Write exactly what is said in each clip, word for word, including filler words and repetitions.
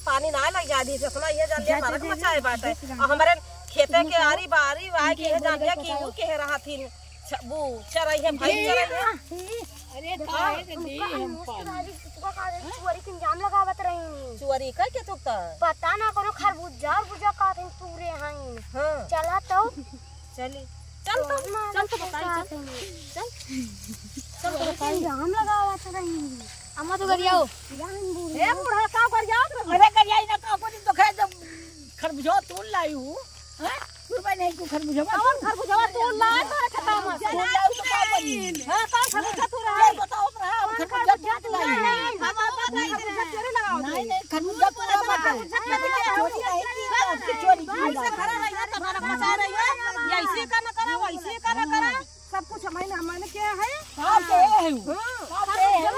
पानी ना लग जाती, इतना ये जान लिया, नरक मचाए बाटे। और हमारे खेते के आरी बारी आए के ये जान लिया कि वो कह रहा थी, छ-, वो चराई है, भाई चराई है। अरे काहे के दी हम पानी? चोरी के इल्जाम लगावत रही। चोरी का के तू का? पता ना कोनो खरबूजा और बुजा का थे तूरे हैं। हाँ। चला तो। चली। चल तो, चल तो बताई, चल। चल। चल तो बताई। इल्जाम लगावत रही। अम्मा तो गरियाओ। ए बूढ़ा, का गरियाओ? अरे गरियाई ना, का करी तो खाए जब खरबूजा तोड़ लाई हूँ। हैं? तू भाई नहीं, तू खरबूजा। कौन खरबूजा तोड़ लाई तो खत्म है। तोड़ लाई तो का करी? हाँ, कौन खरबूजा तोड़ लाई? बताओ, बताओ, खरबूजा तोड़ लाई। हम आप बताई दे रहे हैं। नहीं, नहीं, खरबूजा तोड़ लाई। चोरी नहीं की, आपकी चोरी की। ऐसे खड़ा रहिए, तुम्हारा बचा रही है। ये ऐसे का ना करा, वैसे का ना करा। सब कुछ हमारे ना, हमारे क्या है? का के है? हाँ। का के है?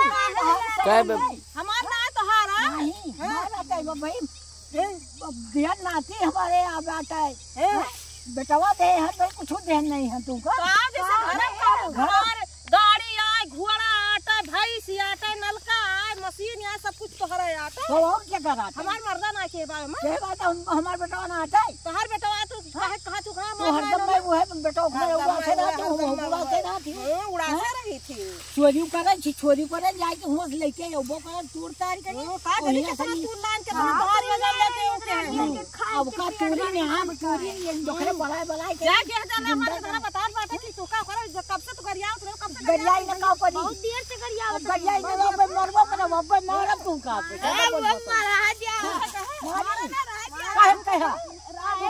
का बे- हमार ना है, तोहार है। नहीं, हाँ। हमार ना है, भाई। ए, अब ध्यान नाती हमारे यहाँ बात है। ए। हाँ? बेटवा दे है, तो कुछ ध्यान नहीं है तू का? का जैसे हाँ, घर नहीं का है। घर। हमार गाड़ी आए, घोड़ा आटे, भैंस आटे, नलका आए, मशीन आए, सब कुछ तोहरे आटे। तो और क्या करा था? हमार मर्दा ना के बारे में। के बात है, हम, हमार बेटवा ना आटे। तोहार बेटवा तू काहे कहा तू कहा तो मार हरदम रहा मैं है? वो है, बेटवा उखड़े हरदम हुआ मैं से वो रहती हूँ, हरदम मैं हुआ से रहती हूँ। हाँ, उड़ासे हाँ? रही थी। चोरी करे छी, चोरी करे जाए के हुआ से लेके अउबो करे, तूर तार के। हम्म, का जानी वही कितना सही। तूर लान के हाँ, तूर तार के जान लेके ओके। हम्म, अब का तूरी ने हम तूरी ने जोखरे बलाए बलाए के। जा के हजार हमारे गुंडा घर बता बाटे कि तू का करे, जो कब से तू गरियावत रहे, कब से गरियाई में का करी? बहुत देर से गरियावत अब गरियाई में अब मरबो करे, अब मारब तू का पे। ए, वो मारा जा। मारे ना रह जा। काहे कहे?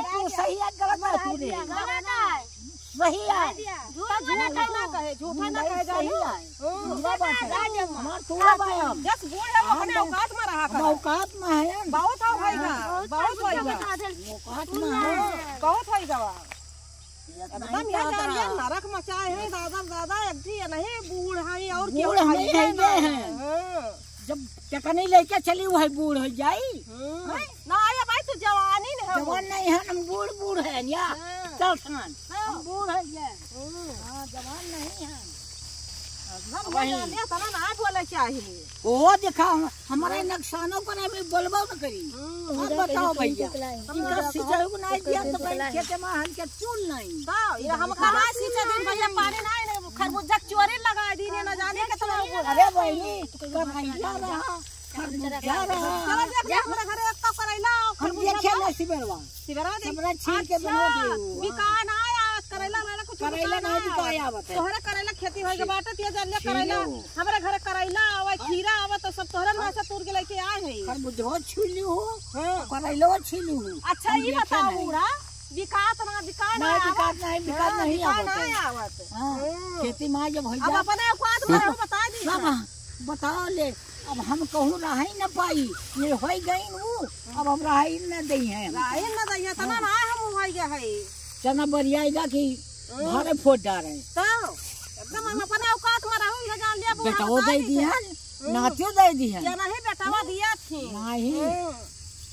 तू सही है, गलत है तू रे। गलत है। सही है। झूठ बोला था ना कहे, झूठा ना कहे जानो। सही है। हम्म। पूरा बात है। हमार पूरा बयान। जस बूढ़ है, वो अपने औकात में रहा हम करा। औकात में है। बहुत हो भाई का, हाँ, बहुत बहुत होई बा। औकात में है। बहुत होई गवा। एकदम ये जान लिया, नरक मचाए हैं, दादा, दादा, एक जी ये नहीं बूढ़ हैं और क्या बूढ़ हम ही है। हैं। हाँ। जब टेकनी लेके चली, वही बूढ़ हो जाई। हम्म। हैं? ना, ये भाई, तू जवानी न हो। जवान नहीं है, हम बूढ़, बूढ़ हैं, या? हाँ। चल, सान। हाँ। हम बूढ़ हैं, ये। हम्म। हाँ, जवान नहीं हैं। अब वही। ये तना ना बोले चाहिए। ओ, देखा, हम, हमारे हाँ। नुकसानों पर हमें बोलबो न करी। हम्म। अब बताओ भैया, इनका सिंचाई को नहीं दिया तो भाई खेते में हन के चूल नहीं। तो ये हम कहाँ सींचे दिन भैया, पानी नहीं, नहीं, खरबूजा के चोरी लगा दी ने, न जाने कितना हुआ। अरे बहिनी, करैला रहा, खरबूजा रहा। चलो देख ले, हमरा घरे एक तो करैला, हम खरबूजा देखे बा। ना सिबरवा। सिबरवा दे। सिबरवा छील के अच्छा, बना दे। बिकान आया, करैला, करैला कुछ करैला बिकान नहीं आया। बिकाया आवत है। तोहरे करैला खेती होई के बाटे, ते जान ले छील करैला। लो। हमरे घरे करैला आवे, खीरा आवे, तो सब तोहरे ना से तोड़ के लेके आए हैं। खरबूजो छीली हो, हाँ। करैलो छीली हो। अच्छा, हम ये देखे बताओ नहीं। बूढ़ा, बिकात ना, बिकात ना नहीं, आवत। बिकात नहीं, बिकात हाँ, नहीं बिकात आवत है। नहीं आवत। हाँ, हम्म। खेती में जब हो अब जाए। अपने औकात में रहो, बता दी सब था। बताओ ले, अब हम कहूँ रहा ही न पाई, ये हो गई नु, अब हम रहा ही न दई हैं। रहा ही न दई है, तना हाँ। ना हम हो गया है। चना बरियाएगा कि हम्म। भारे फोड़ डारे। तो एकदम हम अपने औकात में रहूं, ये जान लिया, बुआ बेटवो बताई दे दी थी। दिहन, हम्म। नातियो दे दिहन। ये नहीं बेटवा दिया थी। नहीं। हम्म।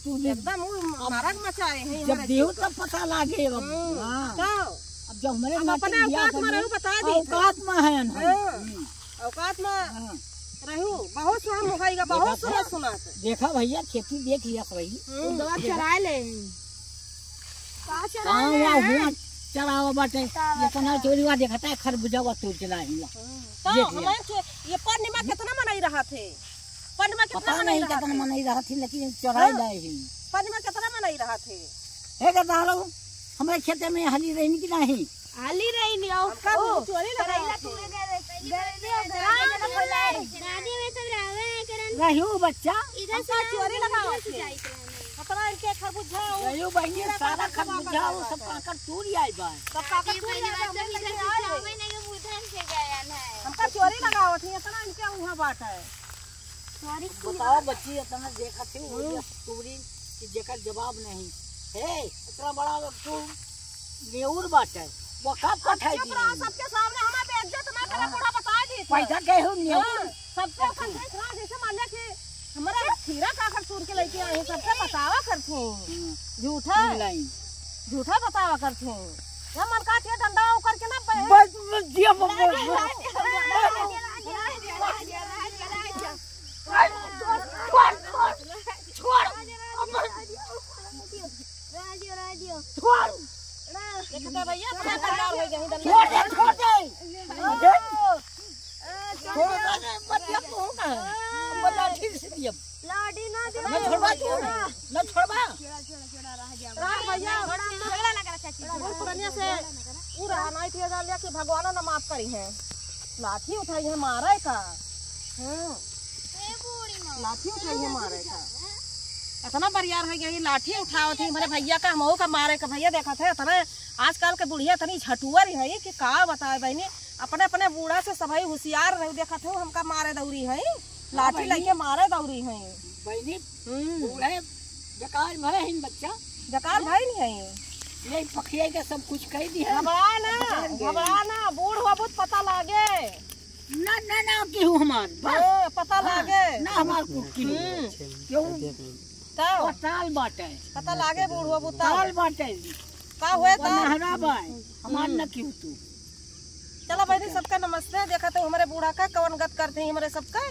तू भी एकदम वो अब नरक मचाए हैं जब हमारे देहू चीज को। तब पता लागे अब। हम्म। हाँ। तो अब जब हमरे अब नाती अपने दिया औकात में तो रहूं, बता दी थी। औकात में है ना। हाँ। हम्म। औकात में हाँ। रहू, बहुत सुना मुहाई का, बहुत देखा सुना था? सुना था। देखा भैया, खेती देख लिया भाई। हम्म। दवा चराए ले। का चराए कहाँ ले हुआ, हैं? हुआ चरावा बाटे। बतावा इतना था। चोरी हुआ, देखा था, खरबूजा हुआ तोड़ के लाए हुआ। हम्म। तो देख लिया। हमारे चो-, ये पूर्णिमा कितना मनाई रहा थे? पूर्णिमा कितना पता मनाई नहीं रहा कितना थे? मनाई रहा थी, लेकिन चराए हाँ। लाए ही। पूर्णिमा कितना मनाई रहा थे? हे गदारो, हमारे खेते में हली रहनी की नहीं? हाली रही नहीं, आओ। हमका ओ, भी चोरी लगा करैला रहा तू था। ले गए रहे, पहली बार ले गए रहे, हाँ, करैला हाँ, खोला है। दादी में सब रहवे हैं, करन। रहियो बच्चा। इधर से हमका ना, चोरी उधर लगा से रहे थे। जाइत रहने। खतरा इनके खरबूजा हो। रहियो बहिनी, खीरा सारा का खरबूजा खतरा हो, सब करता है। काकर तूरी आई बा। सब काकर दादी तूरी पहली आई बा, बार सब हमने इधर लेके से आए। जावे नहीं, हम उधर से गए हैं। हमका चोरी लगावत ही, इतना इनके उहाँ बात है। बताओ बच्ची, इतना देखत ही, हम्म। वो तूरी कि जेकर जवाब नहीं। हे, इतना बड़ा तू नेउर बाटे, वो कब अच्छा, पठाई दी? सबके सामने हमारे बेइज्जत ना करे, हाँ। बूढ़ा बता दी। पैसा के हो नेउर? हाँ, सबके हाँ। अपन देख रहा, जैसे मान लिया कि हमारा खीरा का अगर तोड़ के लेके आए, सबके बतावा करते हैं। हम्म। झूठा। झूठा बतावा करते हैं। या मन का के डंडा ओकर के ना बे- बस, बस, जिया बस, बस, बस। छोड़, छोड़, छोड़। छोड़। देखता भैया, अपना परिवार हो जाए, छोड़ दे, छोड़ दे। छोड़ दे, मतलब तू का है? हम लाठी से दियब। लाठी ना दे। ना छोड़बा तू, ना छोड़बा। छोड़ा, छोड़ा, छोड़ा, रह गया। राम भैया, झगड़ा लगा रखा है। बहुत पुरानिया से उ रहा ना, इतनी हजार लिया कि भगवानो ना माफ करी है। लाठी उठाई है मारे का। हम्म। ए बूढ़ी माँ। लाठी उठाई है मारे का। इतना बरियार हो गया, ये लाठी उठावत है हमारे भैया का, हमहू का मारे का। भैया देखत है, इतना आजकल के बुढ़िया इतनी झटुअर है कि का बताए बहनी, अपने अपने बूढ़ा से सभई होशियार रहे। देखत है, हमका मारे दौरी है, लाठी बहनी। लेके मारे दौरी है। बहनी, हम्म। बूढ़े बेकार भए हैं बच्चा। बेकार भए नहीं है। ये पखिया के सब कुछ कह दिया। घबरा ना, घबरा ना, बूढ़ होबू त पता लागे। ना, ना, ना, केहू हमार, बस। हाँ, पता हाँ, लागे। ना हमार कुल केहू। हम्म। केहू तब? पताल बाटे। पता लागे बूढ़ होबू तब। ताल बाटे। का हुए वो तब? नहरा बाय, हमार हम्म। न केहू तू। चला बहनी, सबका नमस्ते। देखत हो हमरे बूढ़ा का कवन गत करते हैं हमरे सबका।